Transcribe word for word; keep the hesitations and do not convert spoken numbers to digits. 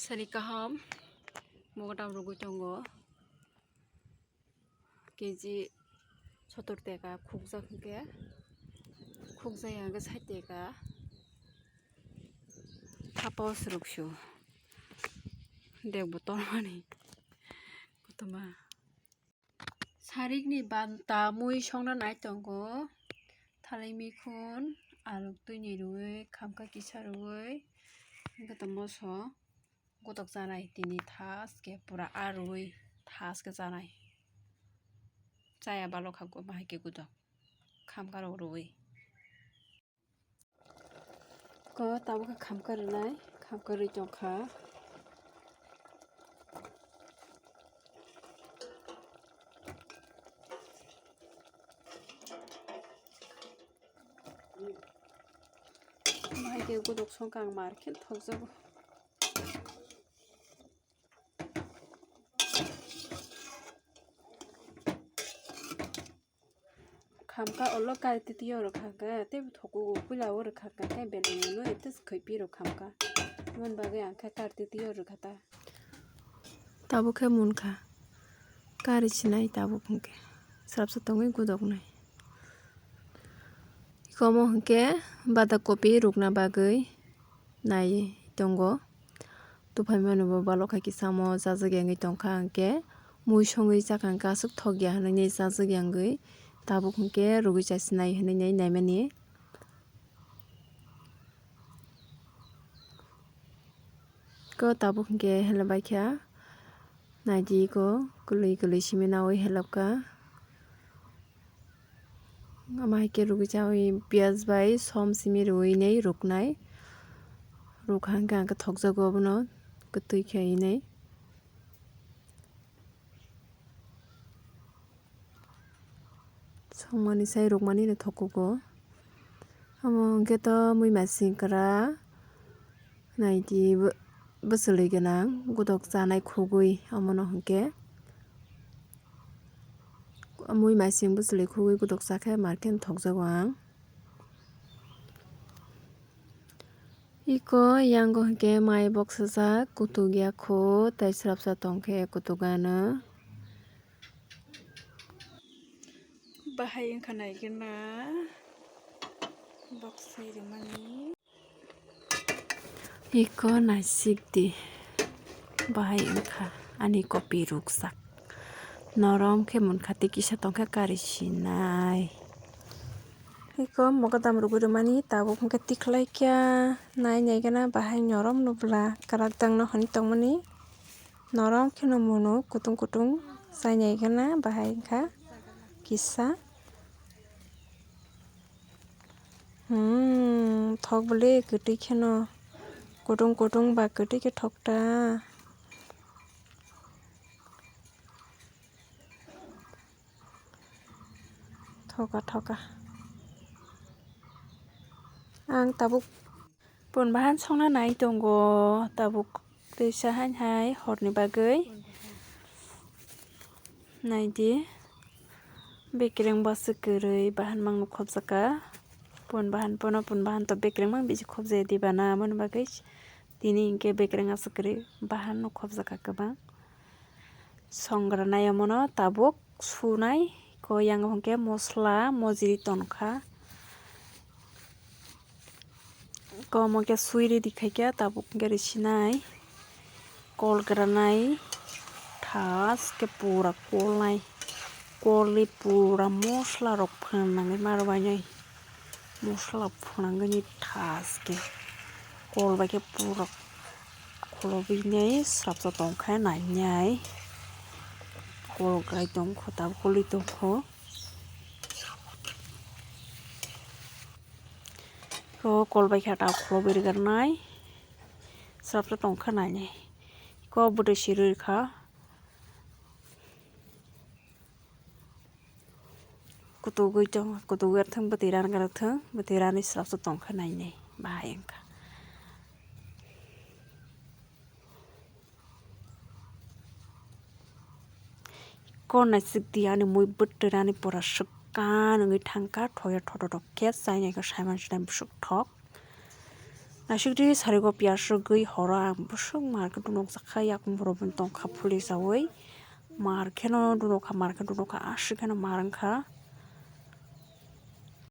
Sari kaham mogodam rwgwi tongo. K G sotor teka khukjak hwnkhe, khukjaya hwnkhe sait teka. Thapa o swrwk su. Dek botol mani. Kotorma. Sarikni banta mui songna nai tongo. Thalai mikhun, aluk twini rwui, khamkha kisa rwui, hwnkhe tamo so godok chanai tini thaske pura a rwui thaske chanai. Chaya balok kha bahai khe godok khamkha rok rwui. Ko tabuk khe khamkha rwnai, khamkha rwi tongkha. Bahai khe godok songkha ang mar khe thokjago. Khamkha ulo kari twi twi o rwkha hwnkhe tei bo thogo puila o rwkha hwnkhe tei beleng no tei swkhai pi rw khamkha. Aboni bagwi ang khe kari twi twi o rwkha ta. Tabuk khe munkha kari sinai tabuk hwnkhe swrapsa tongwi godoknai. Iko omo hwnkhe bada kopi rwkna bagwi nai tongo. Tuphaimano bo balok hai kisa omo chajak ya wngwi tongkha, hwnkhe mui songwi chakha hwnkhe aswk thokya hwnwi chajak ya wngwi tabuk hwnkhe rwgwi chasinai hwnwi naimani. Ko tabuk hwnkhe helabaikha naidi ko kwlwi kwlwi simi nawi helabkha. Ama hai khe rwgwi chaui piyaj bai som simi rwui nei rwknai. Rwkha hwnkhe ang khe thokjago abono kwtwi khe hinwi. Songmani sai rwkmani no thokugo. Omo hwnkhe to mui masing kwra. Naidi bw-, bwchwlwi gwnang, godok chanai khugwi, omono hwnkhe, mui masing bwchwlwi khugwi godok chakhe, markhe thokjago ang. Iko yango hwnkhe mai boksajak, kutuk ya kho, tei swrapsa tongkhe kutuk ano. Bahai wngkha naigwna boksai rwmani. Iko naisik di, bahai wngkha ani kopi ruksak. Norom khe munkha tei kisa tongkha kari sinai. Iko mogodam rwgwi rwmani tabuk hwnkhe tikhlai kha nai naigwna bahai norom nubla kwrak dangno hwnwi tongmani. Norom kheno mwnwi kutung kutung chai naigwna bahai wngkha kisa. Hmm, thok bwle kwtwi kheno. Kutung kutung ba kwtwi khe thok ta. Thoka thoka. Ang tabuk pun bahan songna nai tongo, tabuk twisa hain hai horni bagwi. Naidi, bekereng bwswk kwrwi bahan mang nukhobjaka. Pun bahan, pono pun bahan to bekereng mang bisi khobjaya diba na, aboni bagwi tini hinkhe bekereng aswk kwrwi bahan nukhobjaka kwbang. Songranai omono tabuk sunai, ko yang hwnkhe mosla mojri tonkha. Ko omo khe sui ready khaikha, tabuk hwnkhe risinai, kol granai, thaske pura kolnai, kolwi pura mosla rok phanangwi ma rwbainai, mosla phanangwi thaske kol bai khe pura kholobwi nai swrapsa tongkha nainai, kol grai tongkho, tabuk kolwi tongkho. Ko kol bai khe ta khulobwi rwgwrnai. Swrapsa tongkha nainai. Ko bwtwi sirwi rwkha. Kutugwi tong, kutugwi rwthwng, bwtwi rani rwthwng, bwtwi rani swrapsa tongkha nainai. Bahai wngkha. Ko naisik di ani mui bwtwi rani pura swkang wngwi thangkha, thoya thototok khe chainai khe saiman sinai bwswk thok. Naisik di sarigo piyas rwgwi horo ang bwswk mar khe dunok jakha, yakung borok bo tongkha police awi. Mar kheno dunokha, mar khe dunokha, aswk kheno mar wngkha.